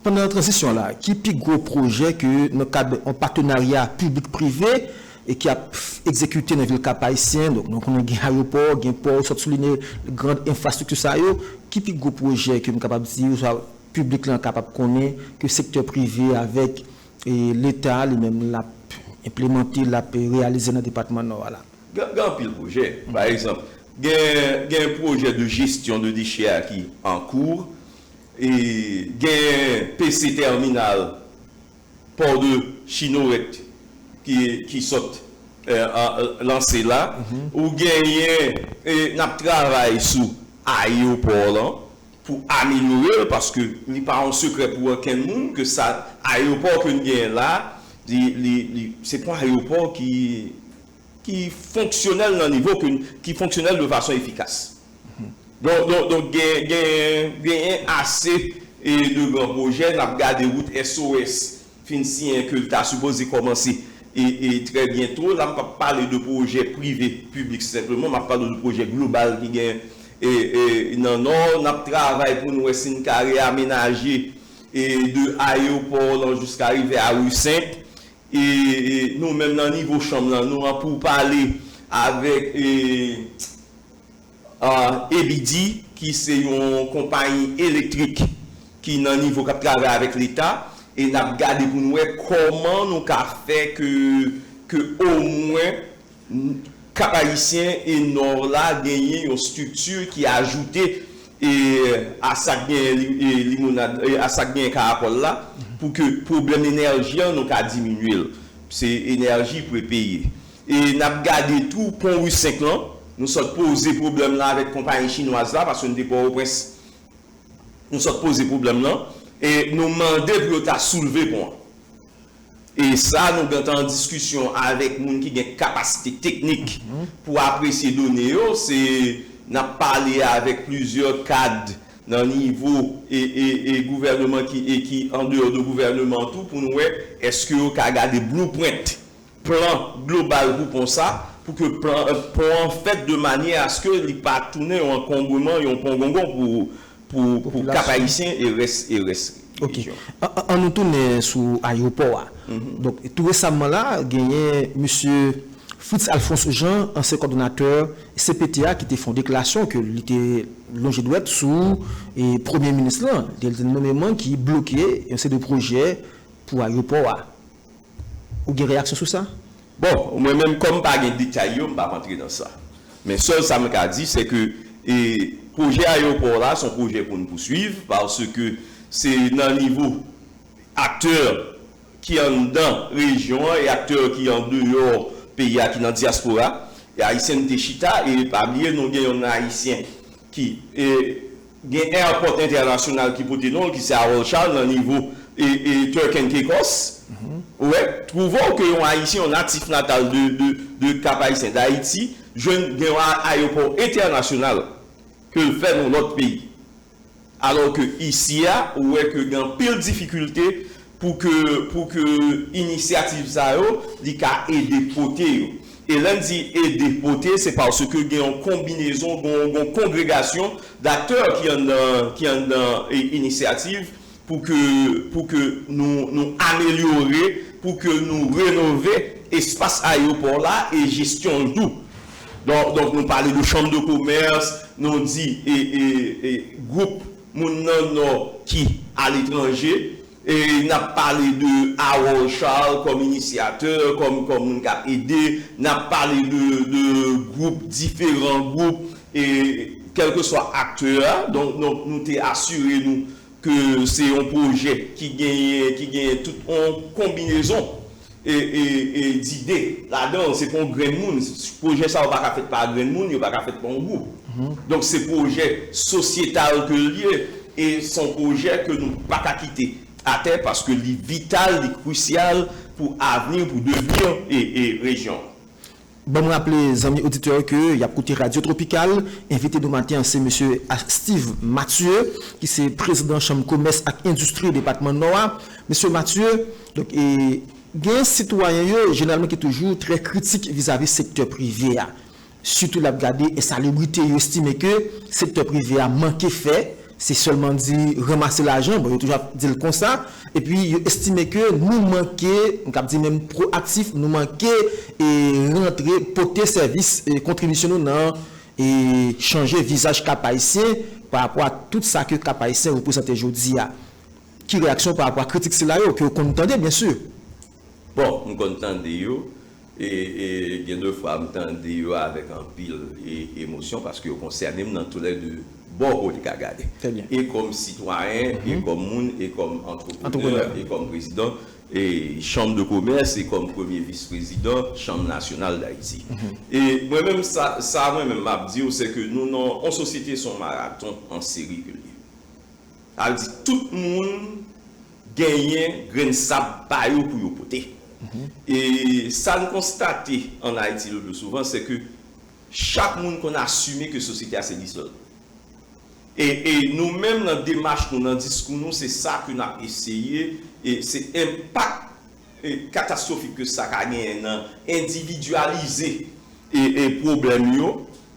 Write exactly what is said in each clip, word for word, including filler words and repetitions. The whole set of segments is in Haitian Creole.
Pandan tranzisyon la, ki pi gwo pwojè ke nan kad yon patenarya piblik-prive e ki ap egzekite nan vil Kap Ayisyen? Donk, nou konnen gen ayewopò, gen pò, sot souliye gran enfrastrikti sa yo. Ki pi gwo pwoje ke m kapab di, oswa piblik lan kapab konnen ke sektè prive avèk e Leta li menm l ap enplimante, l ap reyalize nan depatman Nò a la? Gen, gen anpil pwojè. Pa egzanp, gen, gen pwojè de jesyon de dechè a ki an kou. E gen P C Terminal, pò de Chinorèt ki, ki sot e, a, lanse la. Ou genyen, e, n ap travay sou ayewopò lan pou amelyore l, paske li pa yon sekrè pou okenn moun ke sa, ayewopò ke n genyen la, li, li, li, se pa yon ayewopò ki, ki fonksyonèl nan nivo ke, ki fonksyonèl de fason efikas. Donk, donk, donk gen, gen, genyen ase e de gran pwojè, n ap gade wout S O S fin siyen ke l ta sipoze kòmanse e, e trè byento. La, m p ap pale de pwojè prive, piblik senpleman, m ap pale de pwojè global ki gen e, e, nan Nò. N ap travay pou n wè si n ka reyamenaje e de ayewopò lan jiska rive a Ri Senk. E, e nou menm nan nivo chanm lan, nou an pou pale avèk e, a, Ebidi, ki se yon konpayi elektrik ki nan nivo k ap travay avèk Leta, e n ap gade pou n wè kòman nou ka fè ke, ke omwen Kap Ayisyen e Nò la genyen yon estrikti ki ajoute e a sa k gen li, e limonad, e a sa k gen karapòl la, pou ke pwoblèm enèji an nou ka diminye l. Se enèji pou peye. E n ap gade tou pon Ri Senk lan, nou sot poze pwoblèm lan avèk konpayi chinwaz la, paske nou te Pòtoprens. Nou sot poze pwoblèm lan, e nou mande pou yo ta soulve pon an. E sa, nou gentan an diskisyon avèk moun ki gen kapasite teknik pou apresye done yo. Se, n ap pale avèk plizyè kad nan nivo e, e, e gouvèneman ki, e ki andeyò de gouvèneman tou, pou n wè èske yo ka gade blueprint, plan global pou pon sa, pou ke plan, pon an fèt de manyè aske li pa tounen yon ankonbreman, yon pongongon pou, pou, pou Kap Ayisyen e rès, e rès rejyon. An, an, an nou tounen sou ayewopò a. Donk, tou resaman la, genyen mesye Fritz Alphonse Jean, ansyen kòdonatè C P T a, ki te fè yon deklarasyon ke li te lonje dwèt sou e premye minis lan, de, de nonmeman ki bloke yon seri de pwojè pou ayewopò a. Ou gen reyaksyon sou sa? Bon, mwen menm, kòm m pa gen detay yo, m p ap antre nan sa. Men sèl sa m ka di, se ke e pwojè ayewopò la, se yon pwojè pou n pouswiv, paske se nan nivo aktè ki anndan rejyon an e aktè ki andeyò peyi a, ki nan dyaspora, e Ayisyen, nou te chita, e pa bliye, nou gen yon Ayisyen ki e, gen airport entènasyonal ki pote non l, ki se Harold Charles, nan nivo e, e Turk and Caicos. Ou wè, twouve w ke yon Ayisyen, yon natif natal de, de, de Kap Ayisyen, Dayiti, jwenn gen yon a-, ayewopò entènasyonal ke l fè nan lòt peyi. Alò ke isi a, ou wè ke gen anpil difikilte pou ke, pou ke inisyativ sa yo, li ka ede pote yo. E lè n di ede pote, se paske gen yon konbinezon, gen yon, gen yon kongregasyon daktè ki anndan, ki anndan e, inisyativ pou ke, pou ke nou, nou amelyore, pou ke nou renove espas ayewopò la e jesyon l tou. Donk, donk nou pale de chanm de komès, nou di e, e, e gwoup moun nan Nò ki aletranje, e n ap pale de Harold Charles kòm inisyatè, kòm, kòm moun k ap ede, n ap pale de, de gwoup, diferan gwoup, e kèlkeswa aktè a. Donk, donk nou te asire nou ke se yon pwojè ki genyen, ki genyen tout yon konbinezon e, e, e dide ladan l. Se pa yon grenn moun. Pwojè sa yo pa ka fèt pa grenn moun, yo pa ka fèt pa yon gwoup. Donk, se pwojè sosyetal ke l ye, e se yon pwojè ke nou pa ka kite atè, paske li vital, li krisyal pou avni, pou devni e, e rejyon an. Ban m raple zanmi oditè yo ke y ap koute Radyo Tropikal. Envite nou maten an se mesye A-, Steve Mathieu, ki se prezidan Chanm Komès ak Endistri depatman Nò a. Mesye Mathieu, donk, e, gen sitwayen yo, jeneralman, ki toujou trè kritik vizavi sektè prive a. Sitou lè y ap gade ensalibrite, yo estime ke sektè prive a manke fè, Se sèlman di ranmase lajan, bon, yo toujou ap di l konsa, epi yo estime ke nou manke, m kab di menm pwoaktif, nou manke e rantre, pote sèvis e kontribisyon nou nan e chanje vizaj Kap Ayisyen pa rapò a tout sa ke Kap Ayisyen reprezante jodi a. Ki reyaksyon pa rapò a kritik sila yo ke w konn tande, byen si? Bon, m konn tande yo, e, e gen de fwa m tande yo avèk anpil e, emosyon, paske yo konsène m nan toulède bò kote ka gade. E kòm sitwayen, e kòm moun, e kòm antreprenè, e kòm prezidan e chanm de komès, e kòm premye vis prezidan Chanm Nasyonal Dayiti. E mwen menm, sa, sa mwen menm m ap di w, se ke nou nan yon sosyete, se yon maraton an seri ke l ye. Sa vle di, tout moun genyen grenn sab pa yo pou yo pote. E sa n konstate ann Ayiti le pli souvan, se ke chak moun konn asime ke sosyete a se li sèl. E, e nou menm, nan demach nou, nan diskou nou, se sa ke n ap eseye, e se enpak e katastwofik ke sa ka genyen nan endividyalize e, e pwoblèm yo,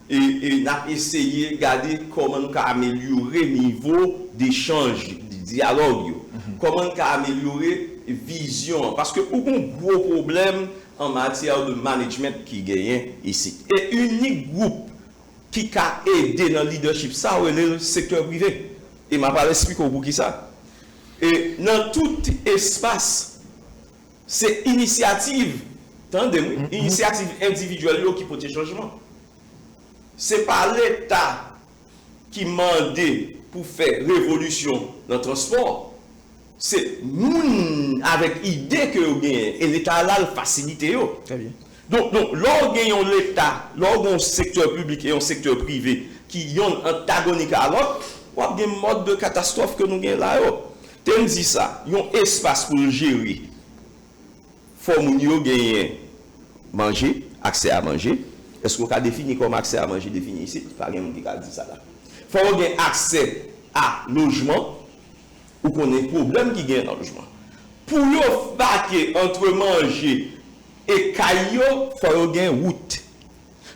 e, e n ap eseye gade kòman nou ka amelyore nivo dechanj, dyalòg yo, kòman nou ka amelyore vizyon an, paske ou gen yon gwo pwoblèm an matyè de management ki genyen isit. E inik gwoup ki ka ede nan lidèchip sa, w rele l sektè prive. E m ap al esplike w poukisa. E nan tout espas, se inisyativ, tande m wi, inisyativ endividyèl yo ki pote chanjman. Se pa Leta ki mande pou fè revolisyon nan transpò. Se moun avèk ide ke yo genyen, e Leta a la, l fasilite yo. Donk, donk, lè w gen yon Leta, lè w gen yon sektè piblik e yon sektè prive ki yonn antagonik a lòt, w ap gen mòd de katastwòf ke nou gen la yo. Te m di sa, yon espas pou l jere, fò moun yo genyen manje, aksè a manje. Èske w ka defini kòman aksè a manje defini isit? Pa gen moun ki ka di sa la. Fò yo gen aksè a lojman. Ou konnen pwoblèm ki gen nan lojman. Pou yo vake antre manje e kay yo, fò yo gen wout.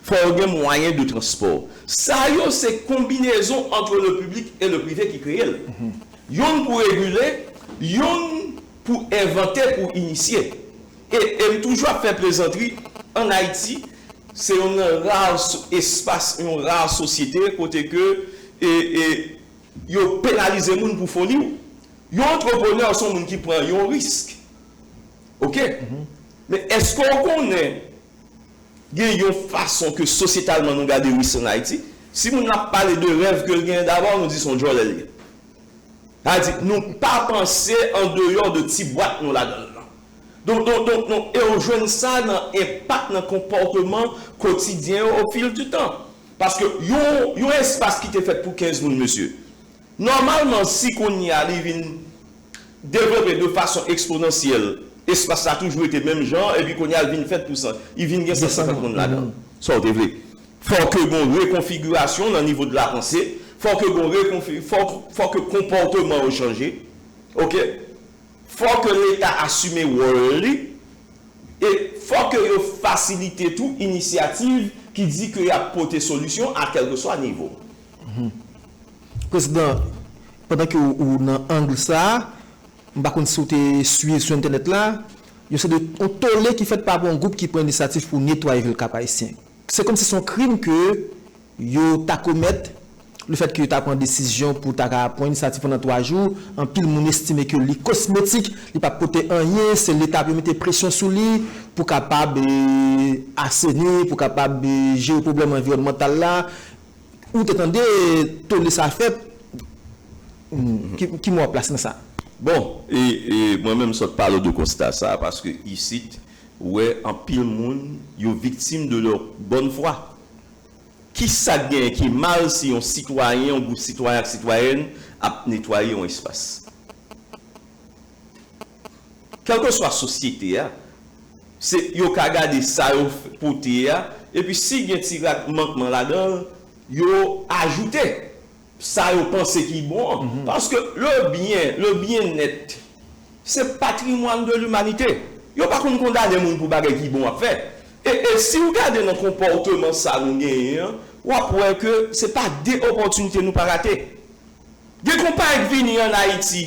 Fò yo gen mwayen de transpò. Sa yo se konbinezon entre le public et le privé ki kreye l. Yonn pou regile, yonn pou envante, pou inisye. E, e m toujou ap fè plezantri, ann Ayiti, se yonn nan ra espas, yon ra sosyete kote ke e, e, yo penalize moun pou foli w. Yon antreprenè se yon moun ki pran yon risk. Oke? Men èske w konnen gen yon fason ke sosyetalman nou gade risk ann Ayiti? Si moun nan ap pale de rèv ke l genyen dabò, nou di se yon djòlè l ye. Sa vle di, nou pa panse an deyò de ti bwat nou ladan l lan. Donk, donk, donk, donk, e w jwenn sa nan enpak nan konpòteman kotidyen yo au fil du temps. Paske yon, yon espas ki te fèt pou kenz moun, mesye, nòmalman, si kounye a li vin devlope de fason eksponansyèl, espas la toujou rete menm jan, epi kounye a l vin fèt pou san, li vin gen san senkant moun ladan l. Sa w te vle? Fò ke gon rekonfigirasyon nan nivo de la panse, fò ke gon rekonfi, fò, fò ke konpòteman yo chanje. Oke? Fò ke Leta asime wòl li, e fò ke yo fasilite tou inisyativ ki di ke y ap pote solisyon a kèlkeswa nivo. Prezidan, pandan ke ou, ou nan ang sa a, m pa konn si w te swiv sou entènèt la, yon seri de yon tole ki fèt pa rapò yon gwoup ki pran inisyativ pou netwaye vil Kap Ayisyen. Se kòmsi se yon krim ke yo ta komèt, lefètke yo ta pran desizyon pou ta ka pran inisyativ pandan twa jou, anpil moun estime ke li kosmetik, li p ap pote anyen, se Leta pou mete presyon sou li pou kapab e, aseni, pou kapab e, jere pwoblèm anviwònmantal la. Ou te tande tole sa fèt, ki, ki mo w ap plase nan sa? Bon, e, e mwen menm sot pale w de konsta sa, paske isit, ou wè anpil moun, yo viktim de leur bonne foi. Kisa k genyen ki mal si yon sitwayen, yon gwoup sitwayen ak sitwayèn ap netwaye yon espas? Kèlkeswa sosyete a, se yo ka gade sa yo pote a, epi si gen ti rad mankman ladan l, yo ajoute sa yo panse ki bon an. Paske le bien, le bien-être, se patrimwàn de limanite. Yo pa konn kondane moun pou bagay ki bon w ap fè. E, e si w gade nan konpòteman sa nou genyen an, w ap wè ke se pa de opòtinite nou pa rate. Gen konpayi k vini ann Ayiti,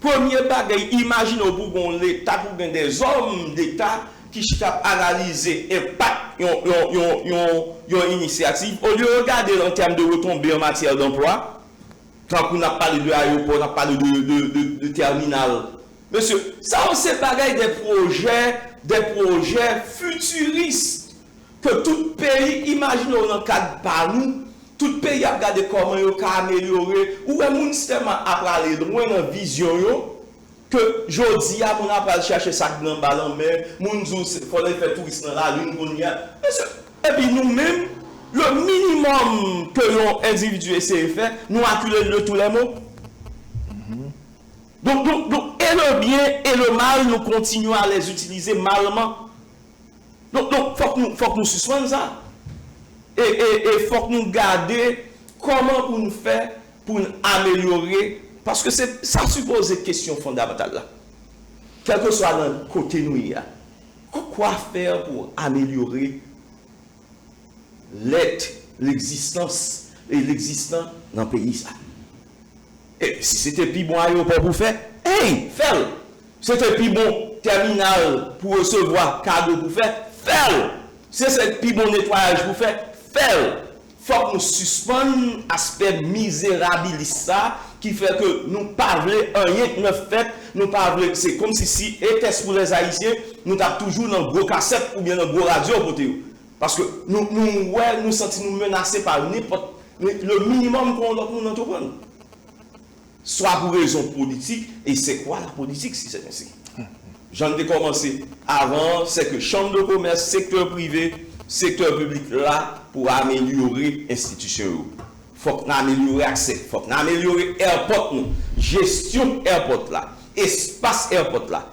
premye bagay, imajine w pou gen yon Leta, pou gen dèzòm deta ki chita ap analize enpak yon, yon, yon, yon, yon inisyativ, olye yo gade l an tèm de retonbe an matyè danplwa, tankou n ap pale de ayewopò, n ap pale de, de, de, de tèminal. Mesye, sa yo se bagay de pwojè, de pwojè fitiris ke tout peyi, imajine w nan kad pa nou, tout peyi ap gade kòman yo ka amelyore. Ou wè moun sitèlman ap prale lwen nan vizyon yo, ke jodi a moun ap pral chache sa k nan ba lanmè, moun di w se, fò l fè touris nan lalin kounye a. Mesye, epi nou menm, le minimòm ke yon endividi eseye fè, nou akile l de tous les maux. Donk, donk, donk, e le byen e le mal, nou kontinye a les itilize malman. Donk, donk, fòk nou, fòk nou sispann sa. E, e, e fòk nou gade kòman pou n fè pou n amelyore, paske se sa sipoze kesyon fondamantal la. Kèlkeswa nan kote nou ye a, quoi faire pour améliorer l'être, l'existence, e l'existant nan peyi sa? E si se te pi bon ayewopò pou fè, ey, fè l! Se te pi bon tèminal pou resevwa kago pou fè, fè l! Se se pi bon netwayaj pou fè, fè l! Fòk nou sispann aspè mizerabilis sa ki fè ke nou pa vle anyen k nèf fèt, nou pa vle, se kòmsi si e tès pou lèzayisyen, nou t ap toujou nan gwo kasèt oubyen nan gwo radyo pote yo. Paske nou, nou wè, nou santi nou menase pa nenpòt, le minimòm ke yon lòt moun antreprann. Swa pou rezon politik, et c'est quoi la politique si c'est ainsi? Jan n te kòmanse avan, se ke chanm de komès, sektè prive, sektè piblik la pou amelyore enstitisyon yo. Fòk n amelyore aksè, fòk n amelyore airport nou, jesyon airport la, espas airport la,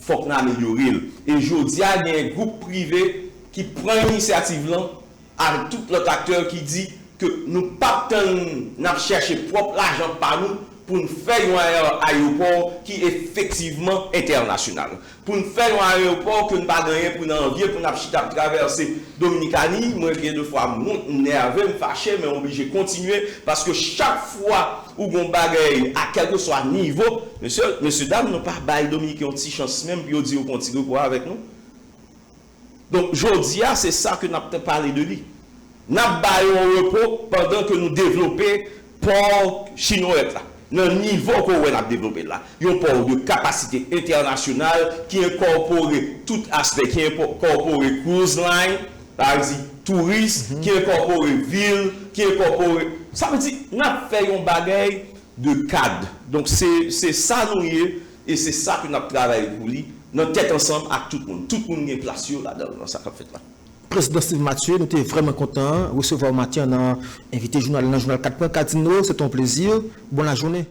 fòk n amelyore l. E jodi a, gen gwoup prive ki pran inisyativ lan, ak tout lòt aktè ki di ke nou p ap tann n ap chèche pwòp lajan pa nou pou n fè yon ayewopò ki efektivman entènasyonal, pou n fè yon ayewopò ke n pa gen anyen pou n anvye, pou n ap chita ap travèse Dominikani. Mwen, gen de fwa, m wont, m nève, m fache, men m oblije kontinye, paske chak fwa ou gen yon bagay a kèlkeswa nivo, mesye, mesye dam, nou pa bay Dominiken yon ti chans menm pou yo di yo pran ti repo avèk nou. Donk, jodi a, se sa ke n ap t-, pale de li. N ap ba yo yon repo pandan ke nou devlope pò Chinhoyet la, nan nivo ke w wè n ap devlope l la. Yon pò de kapasite entènasyonal ki enkòpore tout aspè, ki enkòpore cruise line, sa vle di touris, ki enkòpore vil, ki enkòpore, sa vle di, n ap fè yon bagay de kad. Donk, se, se sa nou ye, e se sa ke n ap travay pou li, nan tèt ansanm ak tout moun. Tout moun gen plas yo ladan l, nan sa k ap fèt la. Prezidan Steve Mathieu, nou te vrèman kontan resevwa w maten an nan envite jounal nan jounal Kat Pwen Kat. Dino, se te yon plezi. Bon lajounen.